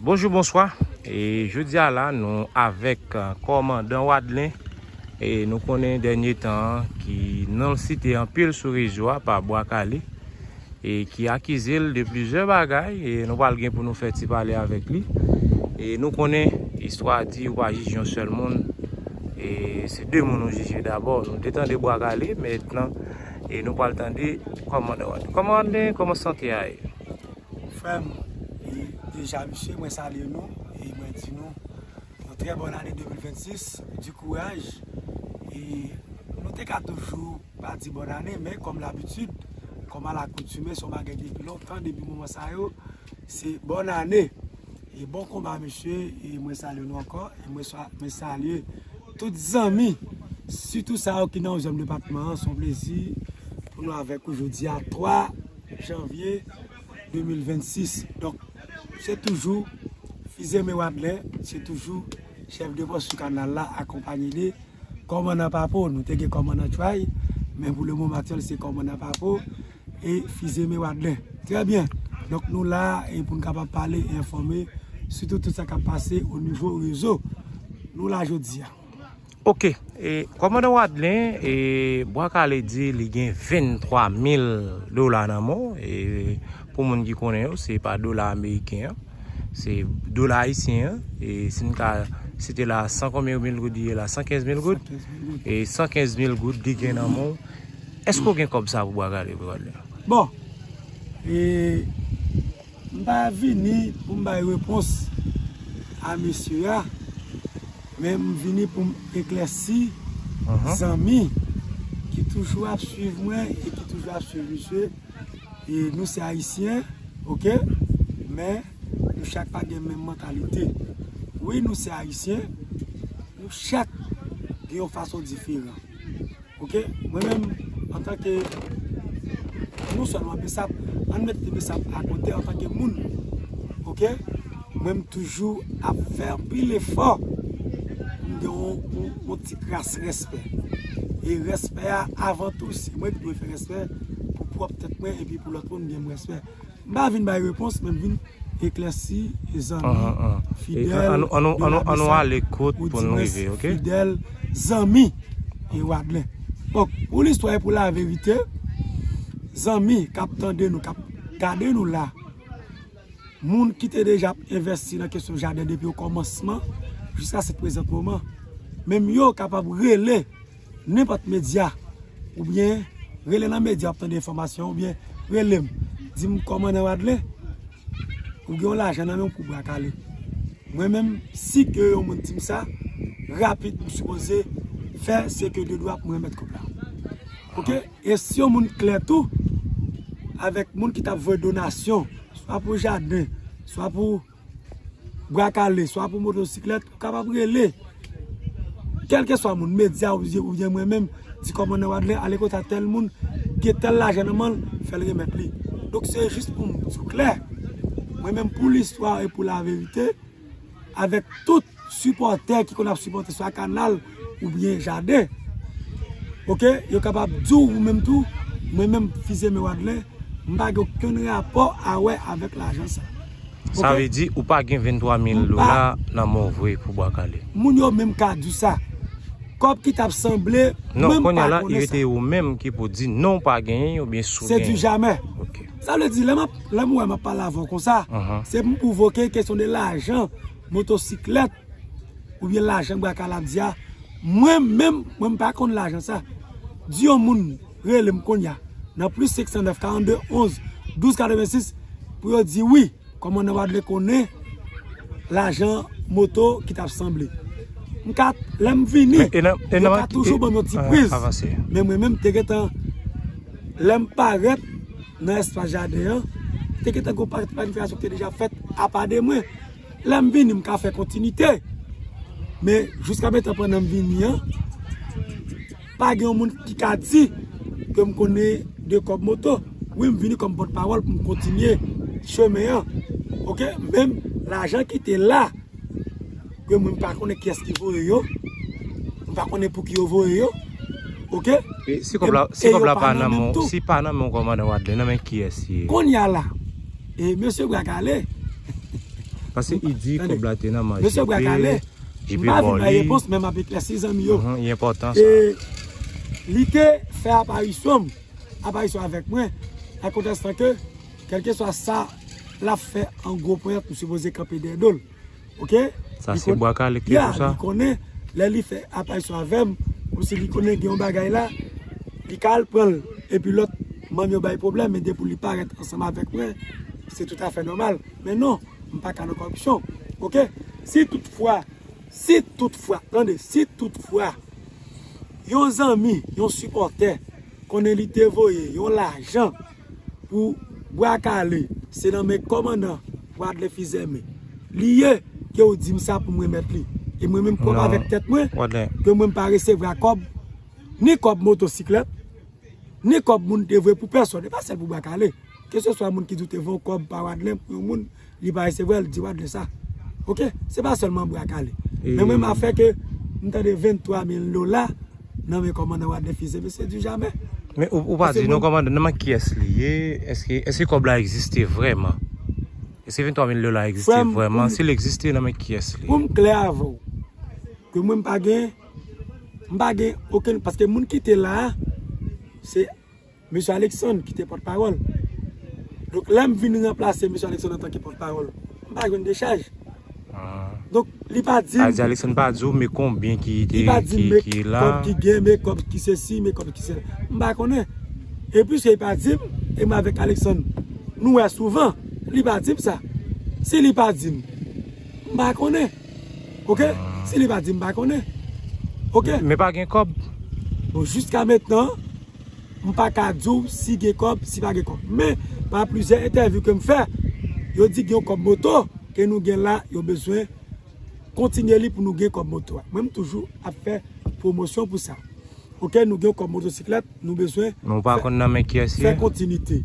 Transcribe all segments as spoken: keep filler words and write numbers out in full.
Bonjou, bonswa. E jodi a la, nou avèk, eh, kòmandan Wadlen. E nou konnen dènye tan an, ki non l site anpil sou rezo a pa Bwa Kale, e ki akize l de plizyè bagay, e nou pral gen pou nou fè ti pale avèk li. E nou konnen, istwa di ou pa jije yon sèl moun, e se de moun ou jije dabò. Nou te tande Bwa Kale, mentnan, e nou pral tande kòmandan Wadlen. Kòmandan Wadlen, kòman sante a ye? Frè m, e deja, mesye, mwen salye nou e mwen di nou yon trè bòn ane de mil vennsis, di kouraj. E nou te ka toujou pa di bòn ane, men kòm labitid, kòm alakoutime, se yon bagay depi lontan, depi moman sa yo, se bòn ane. E bon konba, mesye, e mwen salye nou ankò, e mwen sa-, mwen salye tout zanmi, sitou sa yo ki nan onzyèm depatman an, se yon plezi pou nou avèk ou jodi a twa janvye de mil vennsis. Donk, se toujou Fizeme Wadlen, se toujou chèf de pòs sou kanal la, akonpanye de kòmandan Papo. Nou te gen kòmandan Tray, men pou le moman aktyèl, se kòmandan Papo e Fizeme Wadlen. Trè byen. Donk, nou la e pou n kapab pale e enfòme, sitou tout sa k ap pase o nivo rezo. Nou la jodi a. Ok. E, kòmandan Wadlen, e, Bwa Kale di li gen venntwa mil dola nan men w. E, pou moun ki konnen yo, se pa dola ameriken an. Se dola ayisyen an. E, si n ka, se te la san konbyen mil goud li ye la? San kenz mil goud? San kenz mil goud. E, san kenz mil goud li gen nan men w. Èske w gen kòb sa pou Bwa Kale, Bwa Kale? Bon, e, m pa vini pou m bay repons a mesye a, men m vini pou m eklèsi zanmi ki toujou ap swiv mwen e ki toujou ap swiv misye. E nou se Ayisyen, ok? Men nou chak pa gen menm mantalite. Wi, nou se Ayisyen, nou chak gen yon fason diferan. Ok? Mwen menm, antanke, non sèlman Besap, ann mete Besap akote antanke moun. Ok? Mwen m toujou ap fè anpil efò pou m gen yon, yon, yon ti kras respè. E respè a, avan tou, se mwen ki dwe fè respè pou pwòp tèt mwen epi pou lòt moun, m gen respè. M pa vin bay repons, men m vin eklèsi e zanmi fidèl, ann nou ale kout pou nou rive, ok? Fidèl zanmi e Wadlen. Donk, pou listwa e pou laverite, zanmi k ap tande nou, k ap gade nou la, moun ki te deja ap envèsti nan kesyon jaden depi o kòmansman jiska se prezant moman, menm yo kapab rele nenpòt medya, oubyen rele nan medya w ap tande enfòmasyon, oubyen rele m, di m, kòmandan Wadlen, ou gen yon lajan nan men w pou Bwa Kale. Mwen menm, si ke yon moun di m sa, rapid m sipoze fè, se ke de dwa pou mwen remèt kòb la. Ok? E si yon moun klè tou, avèk moun ki t ap voye donasyon, swa pou jaden, swa pou Bwa Kale, swa pou motosiklèt, ou kapab rele. Kèlkeswa moun, medya oubyen, oubyen mwen menm, di kòmandan Wadlen, ale kote a tèl moun, gen tèl lajan nan men l, fè l remèt li. Donk, se jis pou m di w klè. Mwen menm, pou listwa e pou laverite, avèk tout sipòtè ki konn ap sipòte swa kanal oubyen jaden, ok, yo kapab di w ou menm tou, mwen menm, Fizeme Wadlen, m pa gen okenn rapò a wè avèk lajan sa. Sa vle di ou pa gen venntwa mil dola nan men w vre pou Bwa Kale. Moun yo menm ka di w sa. Kòb ki t ap sanble, non, mwen m kounye a pa la, konnen sa. Rete ou menm ki pou di non, w pa genyen oubyen si w genyen. Se du jamais. Ok. Sa vle di, lè m ap, lè m wè m ap pale avè w konsa, se pou m pwovoke kesyon de lajan, motosiklèt, oubyen lajan Bwa Kale ap di a, mwen menm, mwen m pa konn lajan sa. Di yon moun rele m kounye a, nan plis senk san nèf, karannde, onz, douz, katrevensis, pou yo di wi, kòmandan Wadlen konnen lajan moto ki t ap sanble. M ka, lè m vini, yo ka toujou ban m yon ti priz. Men mwen menm, te gentan, lè m parèt nan espas jaden an, te gentan gen yon pakèt planifikasyon ki te deja fèt apa de mwen. Lè m vini, m ka fè kontinite. Men, jiska mentan, pandan m vini an, pa gen yon moun ki ka di ke m konnen de kòb moto. Wi, m vini kòm pòtpawòl pou m kontinye chemen an. Ok? Menm lajan ki te la, ke mwen m pa konnen kiyès ki voye yo, m pa konnen pou ki yo voye yo. Ok? E si kòb la, si kòb la pa nan men w, si pa nan men w kòmandan Wadlen, nan men kiyès li ye? Kounye a la, e mesye Bwa Kale, Paske i di kòb la te nan men J P, J P ba li. Mesye Bwa Kale, m pa vin bay repons, men m ap eklèsi zanmi yo. Mhm, li enpòtan sa. E li te fè aparisyon, aparisyon avèk mwen, nan kontèks ke, kèlkeswa sa l ap fè an gwo ponyèt, m sipoze kanpe dèyè do l. Ok? Sa se Bwa Kale ki te di sa? Li konnen, lè li fè aparisyon avè m, kòmsi li konnen gen yon bagay la, li ka al pran l, epi lòt manm yo bay pwoblèm, men depi li parèt ansanm avèk mwen, se toutafè nòmal. Men non, m pa ka nan kòripsyon. Ok? Si toutfwa, si toutfwa, tande, si toutfwa, yon zanmi, yon sipòtè, konnen li te voye yon lajan pou Bwa Kale, se nan men kòmandan Wadley Fils-Aimé li ye, ke w di m sa pou m remèt li. E mwen menm pwòp avèk tèt mwen, ke mwen m pa resevwa kòb, ni kòb motosiklèt, ni kòb moun te voye pou pèsòn, e pa sèl pou Bwa Kale. Keseswa moun ki di w te voye yon kòb pa Wadley pou yon moun, li pa resevwa l, di Wadley sa. Ok? Se pa sèlman Bwa Kale. Men mwen m ap fè ke m tande venntwa mil dola nan men kòmandan Wadley Fils-Aimé, se du jamais. Men ou, ou pa di nou kòmandan, nan men kiyès li ye? Èske, èske kòb la egziste vrèman? Èske venntwa mil dola egziste vrèman? Si l egziste, nan men kiyès li ye? Pou m klè avè w, ke mwen m pa gen, m pa gen okenn, paske moun ki te la a, se Mesye Alexandre ki te pòtpawòl. Donk, lè m vin ranplase Mesye Alexandre antanke pòtpawòl, m pa jwenn dechaj. Donk, li pa di m. Sa vle di Alexandre pa di w men konbyen ki te, ki, ki la. Li pa di m men kòb ki gen, men kòb ki sesi, men kòb ki sela. M pa konnen. E piske li pa di m, e mwen avèk Alexandre, nou wè souvan, li pa di m sa. Si li pa di m, m pa konnen. Ok? Si li pa di m, m pa konnen. Ok? Men pa gen kòb. Bon, jiska mentnan, m pa ka di w si gen kòb, si pa gen kòb. Men, pa plizyè entèvyou ke m fè, yo di gen yon kòb moto ke nou gen la, yo bezwen kontinye li pou nou gen kòb moto a. Mwen, m toujou ap fè pwomosyon pou sa. Ok, nou gen yon kòb motosiklèt, nou bezwen fè kontinite. Men ou pa konn nan men kiyès li ye?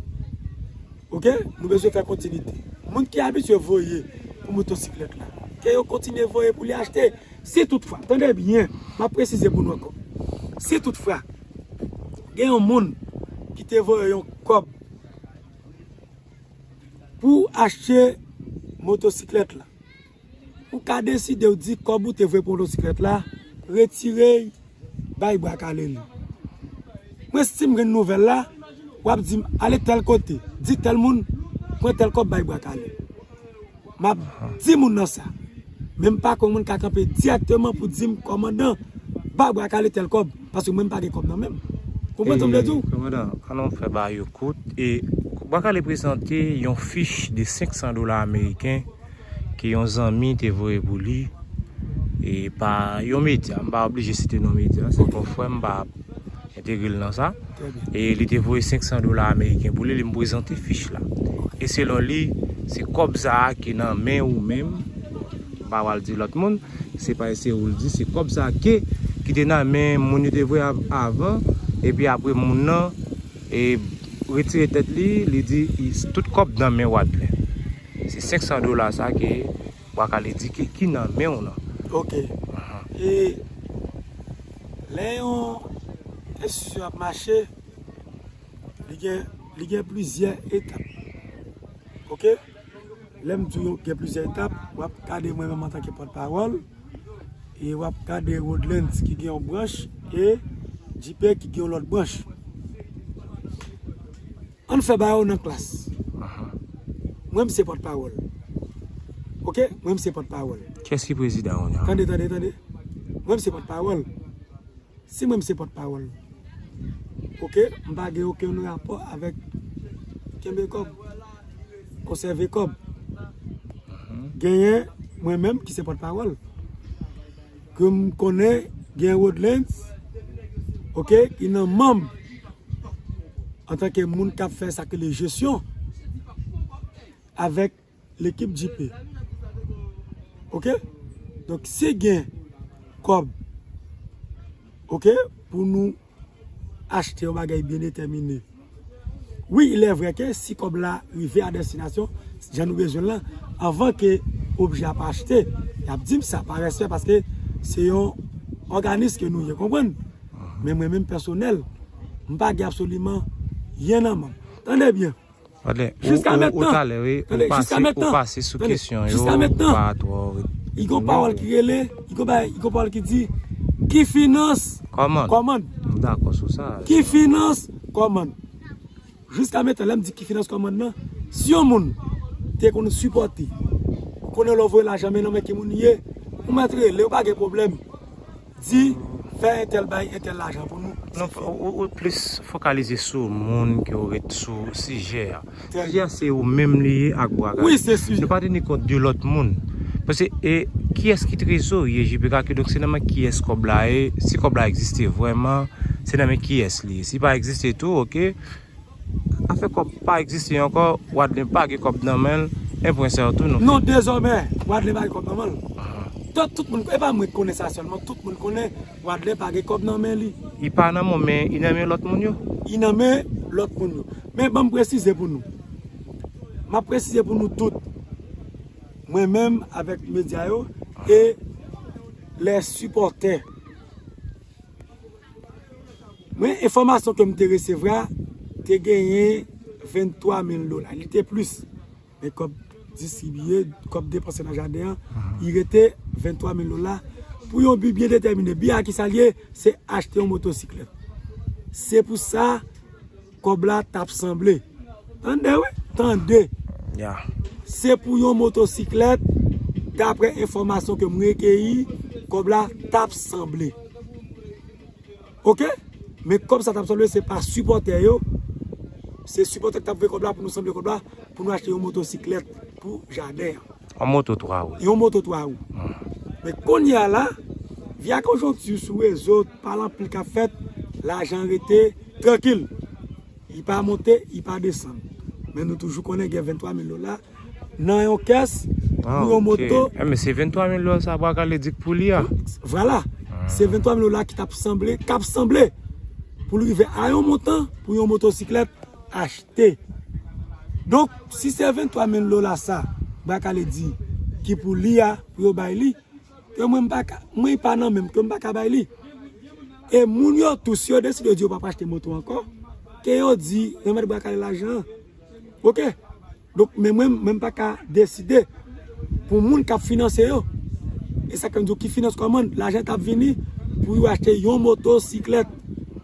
Ok, nou bezwen fè kontinite. Moun ki abitye voye pou motosiklèt la, ke yo kontinye voye pou li achte. Si toutfwa, tande byen, m ap presize pou nou ankò. Si toutfwa, gen yon moun ki te voye yon kòb pou achte motosiklèt la, ou ka deside w di kòb ou te voye pou motosiklèt la, retire l, bay Bwa Kale li. Mwen, si m jwenn nouvèl la, w ap di m, ale tèl kote, di tèl moun, pran tèl kòb, bay Bwa Kale. M ap di moun nan sa. Men m pa konn moun ka kanpe dirèkteman pou di m, kòmandan, ba Bwa Kale tèl kòb, paske mwen, m pa gen kòb nan men m. Konprann sa m vle di w? Kòmandan, ann nou fè bagay yo kout. E Bwa Kale prezante yon fich de senk san dola ameriken ke yon zanmi te voye pou li, e pa yon medya, m pa oblije site non medya, se konfrè m pa entegre l nan sa. E li te voye senk san dola ameriken pou li, li m prezante fich la. E selon li, se kòb sa a ki nan men ou menm, m pa pral di lòt moun, se pa se ou l di, se kòb sa a ke, ki te nan men moun yo te voye av-, avan, epi apre moun nan, e retire tèt li, li di, i, tout kòb nan men Wadley. Se senk san dola sa ke Bwa Kale di ke ki nan men w nan. Ok. E lè yon enstitisyon ap mache, li gen, li gen plizyè etap. Ok? Lè m di w gen plizyè etap, w ap gade mwen menm antanke pòtpawòl, e w ap gade Rodlens ki gen yon branch, e J P ki gen yon lòt branch. Ann fè bagay yo nan klas. Mwen, m se pòtpawòl. Ok? Mwen, m se pòtpawòl. Kiyès ki prezidan kounye a? Tande, tande, tande. Mwen, m se pòtpawòl. Si mwen, m se pòtpawòl, ok, m pa gen okenn rapò avèk kenbe kòb, konsève kòb. Genyen mwen menm ki se pòtpawòl. Ke m konnen gen Rodlens, ok, ki nan manm antanke moun k ap fè sa k rele jesyon avèk lekip J P. Ok? Donk, si gen kòb, ok, pou nou achte yon bagay byen detèmine. Wi, il est vrai ke si kòb la rive a destinasyon, jan nou bezwen l lan, anvan ke objè a pa achte, y ap di m sa, pa respè, paske se yon òganis ke nou ye, konprann? Men mwen menm pèsonèl, m pa gen absoliman yen nan men m. Tande byen. Wadlè, ou, ou, ou talè, wi, ou pase, ou pase sou kesyon yo, ou pa twò ret. Li gon pawòl ki rele, li gon bay, li gon pawòl ki di, ki finans kòmann. M dakò sou sa. Ki finans kòmann. Jiska mentan, lè m di ki finans kòmann nan, si yon moun te konn sipòte, ou konnen lè w voye lajan men nan men ki moun li ye, ou mèt rele, ou pa gen pwoblèm. Di, fè entèl bay entèl lajan pou nou. Non, ou, ou plis fokalize sou moun ke w ret sou sijè a. Sijè a se ou menm li ye ak Bwa Kale. Wi, se sijè. Nou pa teni kont de lòt moun. Paske, e, kiyès ki trezorye J P K, kidonk se nan men kiyès kòb la ye, si kòb la egziste vrèman, se nan men kiyès li ye. Si pa egziste tou, oke. Afè kòb pa egziste ankò, Wadlè pa gen kòb nan men l, e pwen sa yo tou nou. Non, dezòmè, Wadlè pa gen kòb nan men l. Tout, tout moun, e pa mwen ki konnen sa sèlman, tout moun konnen Wadlè pa gen kòb nan men li. Li pa nan men w, men li nan men lòt moun yo. Li nan men lòt moun yo. Men ban m presize pou nou. M ap presize pou nou tout. Mwen menm avèk medya yo e lè sipòtè. Mwen, enfòmasyon ke m te resevwa, te genyen venntwa mil dola. Li te plis. Men kòb distribiye, kòb depanse nan jaden an, li rete venntwa mil dola. Pou yon bi byen detèmine. Bi a ki sa l ye? Se achte yon motosiklèt. Se pou sa, kòb la t ap sanble. Tande, wi, tande. Ya. Se pou yon motosiklèt, daprè enfòmasyon ke m rekeyi, kòb la t ap sanble. Oke? Men kòb sa t ap sanble, se pa sipòtè yo. Se sipòtè ki t ap voye kòb la pou nou sanble kòb la, pou nou achte yon motosiklèt pou jaden an. Yon moto twa wou. Yon moto twa wou. Men kounye a la, via konjonkti sou rezo, pale anpil k ap fèt, lajan rete trankil. Li pa monte, li pa desann. Men nou toujou konnen gen venntwa mil dola nan yon kès pou yon moto. Ah, ok. Eh, men se venntwa mil dola sa Bwa Kale di k pou li a. Vwala. Se venntwa mil dola ki t ap sanble, k ap sanble pou l rive a yon montan pou yon motosiklèt achte. Donk, si se venntwa mil dola sa Bwa Kale di ki pou li a, pou yo bay li, ke mwen m pa ka, mwen pa nan menm, ke m pa ka bay li. E moun yo tou, si yo deside yo di yo p ap achte moto ankò, ke yo di remèt Bwa Kale lajan an. Oke? Donk, men mwen, mwen m pa ka deside pou moun k ap finanse yo. E sa k fè m di w ki finans kòmann, lajan t ap vini pou yo achte yon motosiklèt.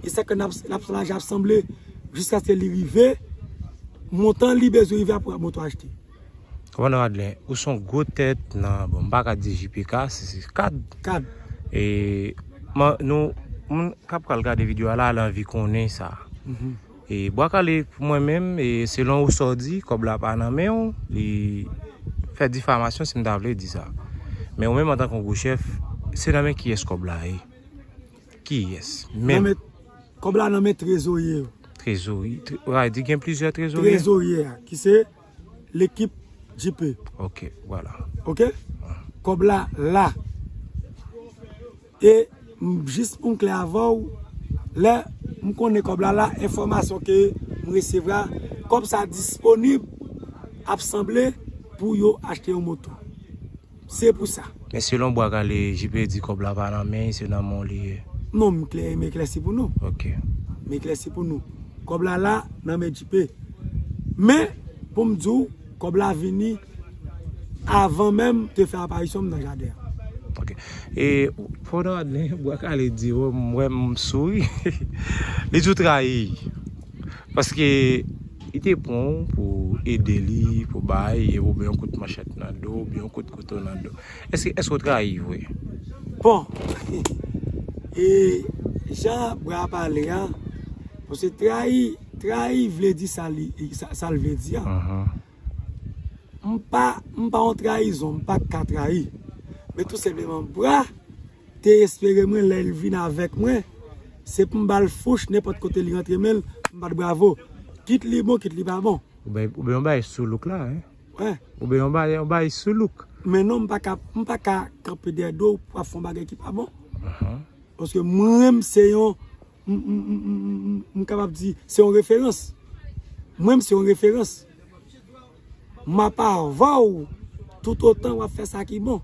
E sa k fè n ap, n ap, lajan ap sanble jiskaske li rive montan li bezwen rive a pou moto achte. Kòmandan Wadlè, ou se yon gwo tèt nan, bon, m pa ka di J P K, se, se kad. Kad. E, man, nou, moun k ap pral gade videyo a la, l anvi konnen sa. Mhm. E, Bwa Kale, pou mwen menm, e, selon ou sa w di, kòb la pa nan men w, li fè difamasyon, si m ta vle di sa. Men ou menm, antanke yon gwo chèf, se nan men kiyès kòb la ye? Kiyès? Menm. Nan men, kòb la nan men trezorye yo. Trezorye, tre-, w a di gen plizyè trezorye? Trezorye a, ki se lekip J P. Ok, vwala. Ok? Kòb la, la. E m, jis pou m klè avè w, lè m konnen kòb la la, enfòmasyon ke m resevwa, kòb sa disponib, ap sanble pou yo achte yon moto. Se pou sa. Men selon Bwa Kale, J P di kòb la pa nan men, se nan men w li ye. Non, m klè, m eklèsi pou nou. Ok. M eklèsi pou nou. Kòb la la, nan men J P. Men, pou m di w, kòb la vini avan menm te fè aparisyon m nan jaden an. Ok. E, pandan Wadlè, Bwa Kale di, w, m wè m souri. Li di w trayi. Paske, li te pran w pou ede li, pou bay, e ou bay yon kout manchèt nan do, oubyen yon kout kouto nan do. Èske, èske w trayi vre? Bon, e, jan Bwa pale a, paske trayi, trayi vle di sa li, sa, sa l vle di a. Mhm. M pa, m pa yon trayizon, m pa ka trayi. Men tou senpleman, Bwa te espere mwen lè l vin avèk mwen, se pou m ba l fouch nenpòt kote li rantre men l, m bat bravo. Kit li bon, kit li pa bon. Ou bay, ou bay yon bagay sou louk la, hein? Wen. Ou bay yon bagay, yon bagay sou louk. Men non, m pa ka, m pa ka kanpe dèyè do w pou ap fè yon bagay ki pa bon. Ahan. Paske mwen menm se yon, m, m, m kapab di, se yon referans. Mwen menm se yon referans. M ap avè w toutotan w ap fè sa ki bon.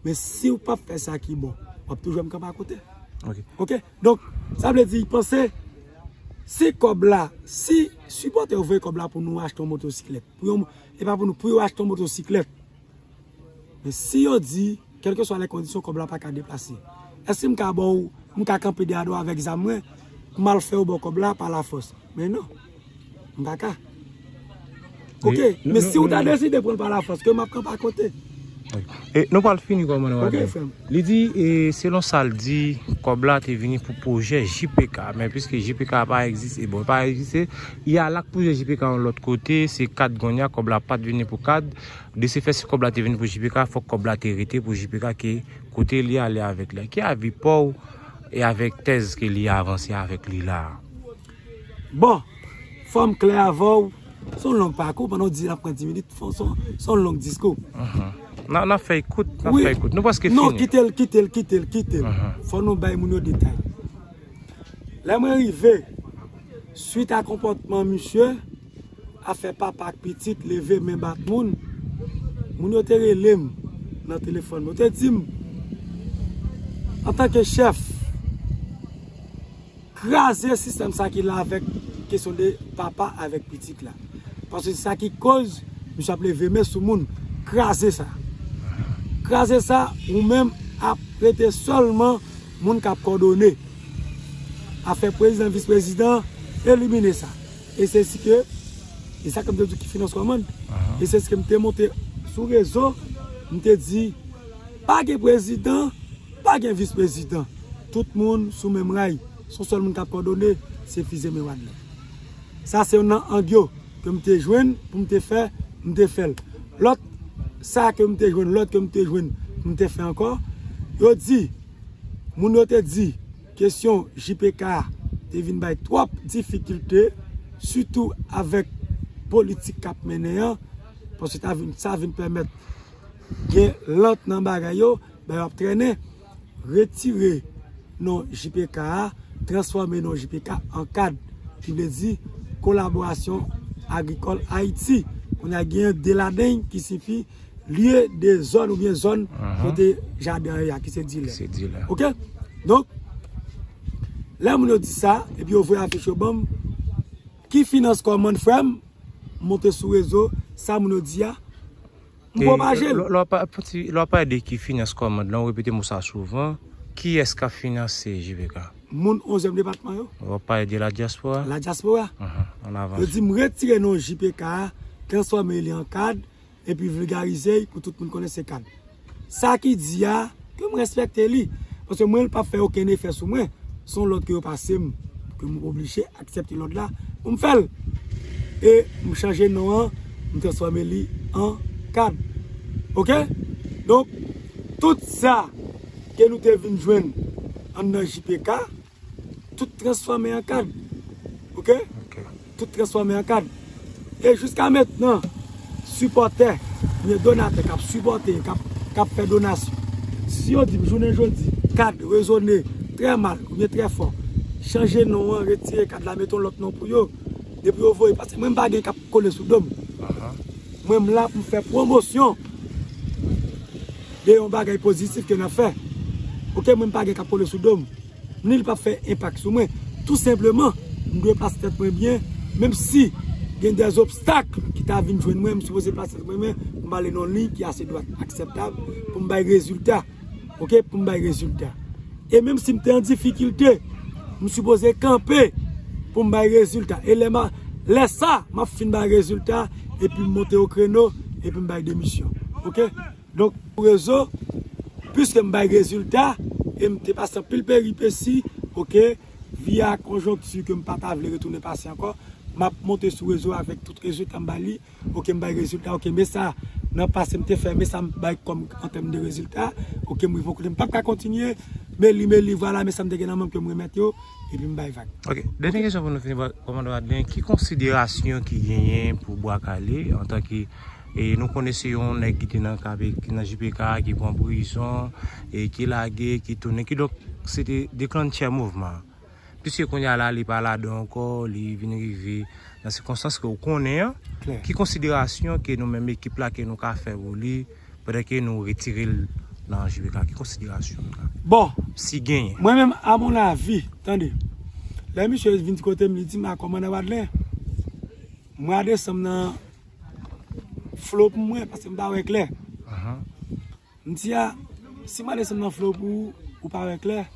Men si w p ap fè sa ki bon, w ap toujou wè m kanpe akote. Ok. Ok? Donk, sa vle di, panse, Si kòb la, si sipòtè yo voye kòb la pou nou achte yon motosiklèt, pou yon, e pa pou nou, pou yo achte yon motosiklèt. Men si yo di, kèlkeswa lè kondisyon, kòb la pa ka deplase, èske m ka ba w, m ka kanpe dèyè w avèk zam mwen, pou m al fè yo ba w kòb la pa lafòs? Men non, m pa ka. Ok, men si w ta deside pran l pa lafòs, ke m ap kanpe akote. E nou pral fini kòmandan Wadlin. Li di, e, selon sa l di, kòb la te vini pou pwojè J P K. Men piske J P K pa egziste, bon, pa egziste, y a lak pwojè J P K yon lòt kote, se kad kounye a, kòb la pa t vini pou kad. De se fè, si kòb la te vini pou J P K, fòk kòb la te rete pou J P K ke kote li ale avèk li a. Ki avi pa w e avèk tèz ke li avanse avèk li la a? Bon, fò m klè avè w. Se yon long pakou, pandan w di n ap pran dis minit, se yon long diskou. N ap fè l kout, n ap fè l kout. Nou prèske fini. Non, kite l, kite l, kite l, kite l. Fò nou bay moun yo detay. Lè mwen rive, swit a konpòtman misye, afè papa ak pitit, leve men bat moun, moun yo te rele m nan telefòn. Yo te di m, antanke chèf, kraze sistèm sa ki la avèk kesyon de papa avèk pitit la. Paske se sa ki koz misye ap leve men sou moun. Kraze sa. Kraze sa, ou menm ap rete sèlman moun k ap kòdone. Afè prezidan, vis prezidan, elimine sa. E se si ke, e sa ke m te di ki finans kòmann. E se si ke m te monte sou rezo, m te di, pa gen prezidan, pa gen vis prezidan. Tout moun sou menm ray. Se yon sèl moun k ap kòdone, se Fize Mewad la. Sa se youn nan ang yo ke m te jwenn pou m te fè, m te fè l. Lòt sa ke m te jwenn, lòt ke m te jwenn, m te fè ankò. Yo di, moun yo te di, kesyon J P K a te vin bay twòp difikilte, sitou avèk politik k ap mennen an, paske ta vin, sa vin pèmèt gen lant nan bagay yo, bagay yo ap trennen, retire non J P K a, transfòme non J P K an kad, ki vle di Kolaborasyon Agrikòl Ayiti. Kounye a genyen de ladan ki sifi lieu de zone oubyen zòn kote jaden an ye a, ki se dilè. Oke? Donk, lè moun yo di sa, epi yo voye afich yo ban m, ki finans kòmann frè m, monte sou rezo, sa moun yo di a, m pwopaje l. Lè w ap pale de ki finans kòmann lan, ou repete mo sa souvan, kiyès k ap finanse J P K? Moun onzyèm depatman yo. Lè w ap pale de ladyaspora? Ladyaspora. Yo di m retire non J P K a, transfòme li an kad, epi vilgarize l pou tout moun konnen se kad. Sa ki di a, ke m respekte li. Paske mwen, li p ap fè okenn efè sou mwen. Se yon lòd ke yo pase m, ke m oblije aksepte lòd la pou m fè l. E m chanje non an, m transfòme li an kad. Oke? Donk, tout sa ke nou te vin jwenn anndan J P K, tout transfòme an kad. Oke? Tout transfòme an kad. E jiska mentnan, sipòtè, oubyen donatè k ap sipòte, k ap, k ap fè donasyon, si yo di m jounen jodi, kad rezone trè mal oubyen trè fò, chanje non an, retire kad la, mete yon lòt non pou yo, depi yo voye, paske mwen m pa gen k ap kole sou do m. Mwen m la pou m fè pwomosyon de yon bagay pozitif ke n ap fè. Oke, mwen m pa gen k ap kole sou do m. Ni li p ap fè enpak sou mwen. Tou senpleman, m dwe plase tèt mwen byen, menm si gen dè obstak ki ta vin jwenn mwen, m sipoze plase tèt mwen byen pou m ale nan yon liy ki ase dwat, akseptab, pou m bay rezilta. Oke, pou m bay rezilta. E menm si m te an difikilte, m sipoze kanpe pou m bay rezilta. E lè m a, lè sa, m ap fin bay rezilta, epi m monte o kreno, epi m bay demisyon. Oke? Donk, pou rezo, piske m bay rezilta, e m te pase anpil peripesi, oke, via konjonkti ke m pa ta vle retounen pase ankò, m ap monte sou rezo avèk tout rezilta m ba li, oke, m bay rezilta, oke, men sa nan pase m te fè, men sa m bay kòm an tèm de rezilta, oke, m rive yon kote m p ap ka kontinye, men li, men li, vwala, men sa m te gen nan men m ke m remèt yo, epi m bay vag. Oke, dènye kesyon pou nou fini, kòmandan Wadlin, ki konsiderasyon ki genyen pou Bwa Kale antanke E nou konnen se yon nèg ki te nan kape, ki nan J P K, ki pran prizon, e ki lage, ki tounen. Kidonk, se te deklanchè mouvman an. Piske kounye a la, li pa ladan ankò, li vin rive nan sikonstans ke w konnen an. Ki konsiderasyon ke nou menm ekip la, ke nou ka fè pou li, pandan ke nou retire l nan J P K? Ki konsiderasyon nou ka? Bon, si genyen. Mwen menm, a mon avi, tande, Lè misye vin kote m, li di m, "A, kòmandan Wadlen, mwen a desanm nan flo pou mwen, paske m pa wè klè." M di, "A, si mwen a desanm nan flo pou ou, ou pa wè klè,